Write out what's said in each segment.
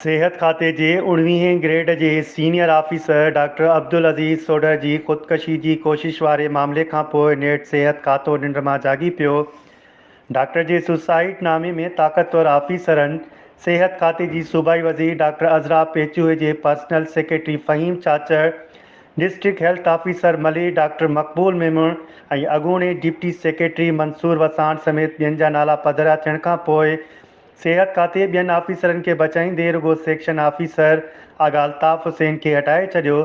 صحت کاتي جي اڻويهين گريڊ جي senior officer doctor Abdul Aziz Sodhar جي خودڪشي جي ڪوشش واري معاملي کانپوء نيٺ صحت کاتو ننڊ مان جاڳي پيو. ڊاڪٽر جي سوسائيڊ نامي ۾ طاقتور آفيسرن، صحت کاتي جي صوبائي وزير ڊاڪٽر عذرا پيچوهي جي personal secretary Faheem Chachar, district health officer Malir doctor Maqbool Memon ۽ اڳوڻي ڊپٽي سيڪريٽري منصور وساڻ سميت ٻين جا نالا پڌرا ٿيڻ کانپوء صحت کاتي ٻين آفيسرن کي بچائيندي رڳو سيڪشن آفيسر آغا الطاف حسين کي هٽائي ڇڏيو.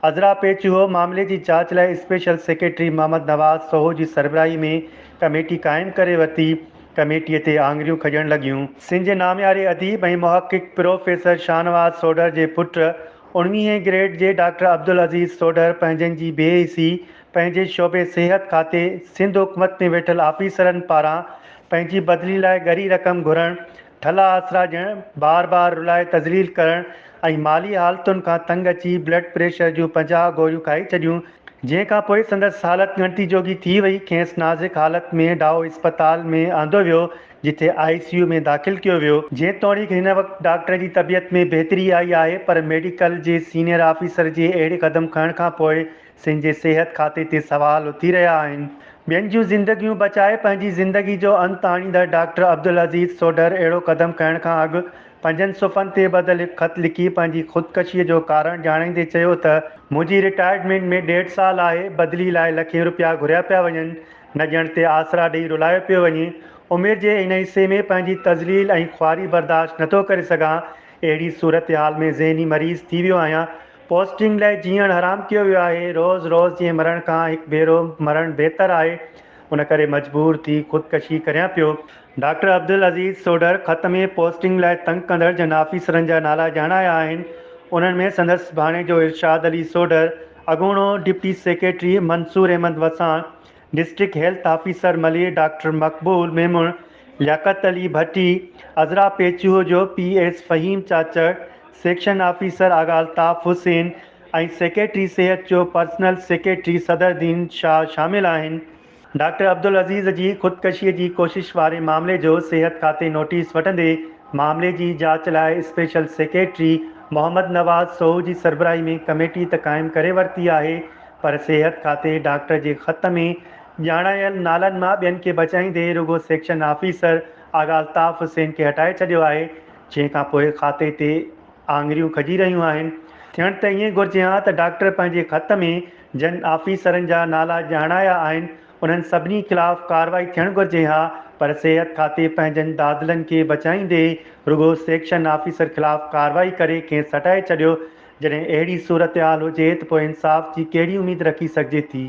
عذرا پيچوهو معاملي جي جاچ لاء اسپيشل سيڪريٽري محمد نواز سوهو جي سربراهي ۾ ڪميٽي قائم ڪري ورتي. ڪميٽي تي آڱريون کڄڻ لڳيون. سنڌ جي نامياري اديب ۽ محقق پروفيسر شاهنواز سوڍر جي پٽ اڻويهين گريڊ جي ڊاڪٽر عبدالعزيز سوڍر پنهنجن جي بي حسي، پنهنجي شعبي صحت کاتي، سنڌ حڪومت ۾ ويٺل آفيسرن پاران پنهنجي بدلي لاء ڳري رقم گهرڻ، ٺلها آسرا ڏيڻ، بار بار رلائي تذليل ڪرڻ ۽ مالي حالتن کان تنگ اچي بلڊ پريشر جون 50 گوريون کائي ڇڏيون، جنهن کان پوء سندس حالت ڳڻتي جوڳي ٿي وئي، کيس نازڪ حالت ۾ ڊائو اسپتال ۾ آندو ويو، جتي آء سي يو ۾ داخل ڪيو ويو. جيتوڻيڪ هن وقت ڊاڪٽر جي طبيعت ۾ بهتري آئي آهي پر ميڊيڪل جي سينيئر آفيسر جي اهڙي قدم کڻڻ کان پوء سنڌ جي صحت کاتي تي سوال اٿي رهيا آهن. ٻين جون زندگيون بچائي پنهنجي زندگي جو انت آڻيندڙ ڊاڪٽر عبدالعزيز سوڍر اهڙو قدم کڻڻ کان اڳ پنجن صفحن تي ٻڌل هڪ خط لکي پنهنجي خودڪشيء جو ڪارڻ ڄاڻائيندي چيو ته منهنجي رٽائرمينٽ ۾ ڏيڍ سال آهي، بدلي لاء لکين رپيا گهريا پيا وڃن، نه ڏيڻ تي آسرا ڏئي رلايو پيو وڃي، عمر جي ان حصي ۾ پنهنجي تذليل ۽ خواري برداشت نٿو ڪري سگهان، اهڙي صورتحال ۾ ذهني مريض ٿي ويو آهيان، پوسٽنگ لاء جيئڻ حرام ڪيو ويو آهي، روز روز جيئن مرڻ کان هڪ ڀيرو مرڻ بهتر آهي، ان ڪري مجبور ٿي خودڪشي ڪريان پيو. ڊاڪٽر عبدالعزيز سوڍر خط ۾ پوسٽنگ لاء تنگ ڪندڙ جن آفيسرن جا نالا ڄاڻايا آهن، انهن ۾ سندس ڀاڻيجو ارشاد علي سوڍر، اڳوڻو deputy secretary Mansoor Ahmed Wassan, district health officer Malir doctor Maqbool Memon, Liaquat Ali Bhatti, Azra Pechuho جو P S Faheem Chachar, section officer Agha Altaf Hussain ۽ secretary صحت جو پرسنل سيڪريٽري صدرالدين شاهه شامل آهن. ڊاڪٽر عبدالعزيز جي خودڪشي جي ڪوشش واري معاملي جو صحت کاتي نوٽيس وٺندي معاملي جي جاچ لاء اسپيشل سيڪريٽري محمد نواز سوهو جي سربراهي ۾ ڪميٽي ته قائم ڪري ورتي آهي پر صحت کاتي ڊاڪٽر جي خط ۾ ڄاڻايل نالن مان ٻين کي بچائيندي رڳو سيڪشن آفيسر آغا الطاف حسين کي هٽائي ڇڏيو آهي جنهن کانپوء کاتي تي آڱريون کڄي رهيون آهن. ٿيڻ ته ائين گهرجي ها ته ڊاڪٽر پنهنجي خط ۾ جن آفيسرن جا نالا ڄاڻايا آهن انهن سڀني خلاف ڪارروائي ٿيڻ گهرجي ها پر صحت کاتي پنهنجن دادلن کي بچائيندي رڳو سيڪشن آفيسر خلاف ڪارروائي ڪري کيس هٽائي ڇڏيو جڏهن اهڙي صورتحال هجي ته پوء انصاف جي ڪهڙي اميد رکي سگهجي ٿي.